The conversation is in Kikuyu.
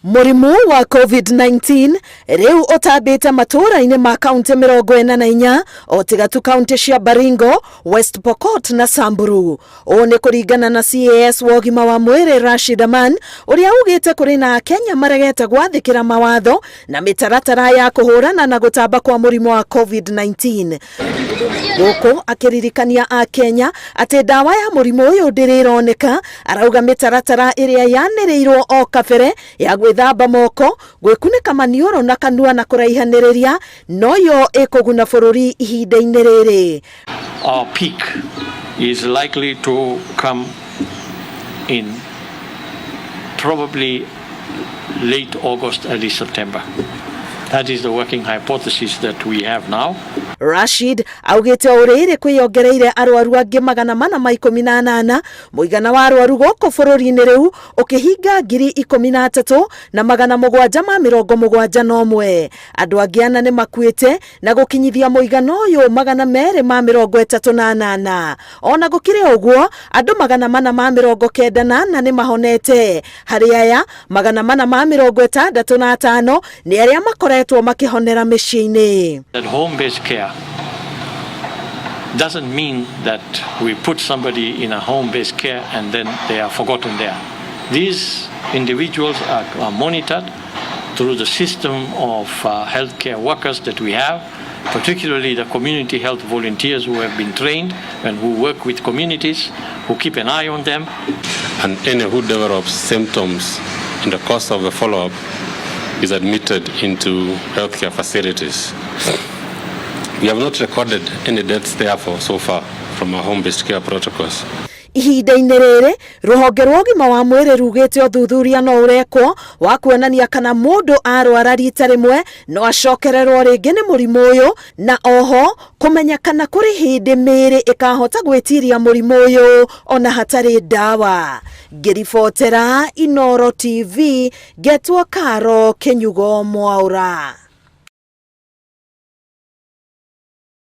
Mũrimũ wa COVID-19 rĩu ũtambĩte matũũra-inĩ ma kaunti 44 o tiga tu kaunti cia Baringo, West Pokot na Samburu. Ũũ nĩ kũringana na CAS wa ũgima wa mwĩrĩ Rashid Aman ũrĩa ugĩte kũrĩ na Akenya maregete gwathĩkĩra mawatho na mĩtaratara ya kũhũrana na gũtamba kwa mũrimũ wa COVID-19. Gũkũ akĩririkania Akenya atĩ ndawa ya mũrimũ ũyũ ndĩrĩ ĩroneka, arauga mĩtaratara ĩrĩa yanĩrĩirwo o kabere ya gwĩthamba moko, gwĩkunĩka maniũrũ na kanua na kũraihanĩrĩria noyo ĩkũguna bũrũri ihinda-inĩ rĩrĩ. Our peak is likely to come in probably late August, early September. That is the working hypothesis that we have now. Rashid augĩte o rĩrĩ kwĩyongereire arwaru angĩ 418, mũigana wa arwaru gũkũ bũrũri-inĩ rĩu ũkĩhinga 13,771. Andũ angĩ ana nĩ makuĩte na gũkinyithia mũigana ũyũ 238. Ona gũkĩrĩ ũguo, andũ 494 nĩ mahonete. Harĩ aya, 465 nĩ arĩa makoretwo makĩhonera mĩciĩ-inĩ. That home-based care doesn't mean that we put somebody in a home-based care and then they are forgotten there. These individuals are monitored through the system of healthcare workers that we have, particularly the community health volunteers who have been trained and who work with communities, who keep an eye on them. And any who develops symptoms in the course of the follow-up is admitted into healthcare facilities. We have not recorded any deaths, therefore, so far from our home-based care protocols. Ihinda-inĩ rĩrĩ, rũhonge rwa ũgima wa mwĩrĩ rugĩte ũthuthuria no ũrekwo wa kuonania kana mũndũ arwara rita rĩmwe no acokererwo rĩngĩ nĩ mũrimũ ũyũ, na oho kũmenya kana kũrĩ hĩndĩ mĩĩrĩ ĩkahota gwĩtiria mũrimũ ũyũ ona hatarĩ ndawa. Ngĩribotera Inoro TV, ngetwo Karo Kĩnyugo Mwaũra.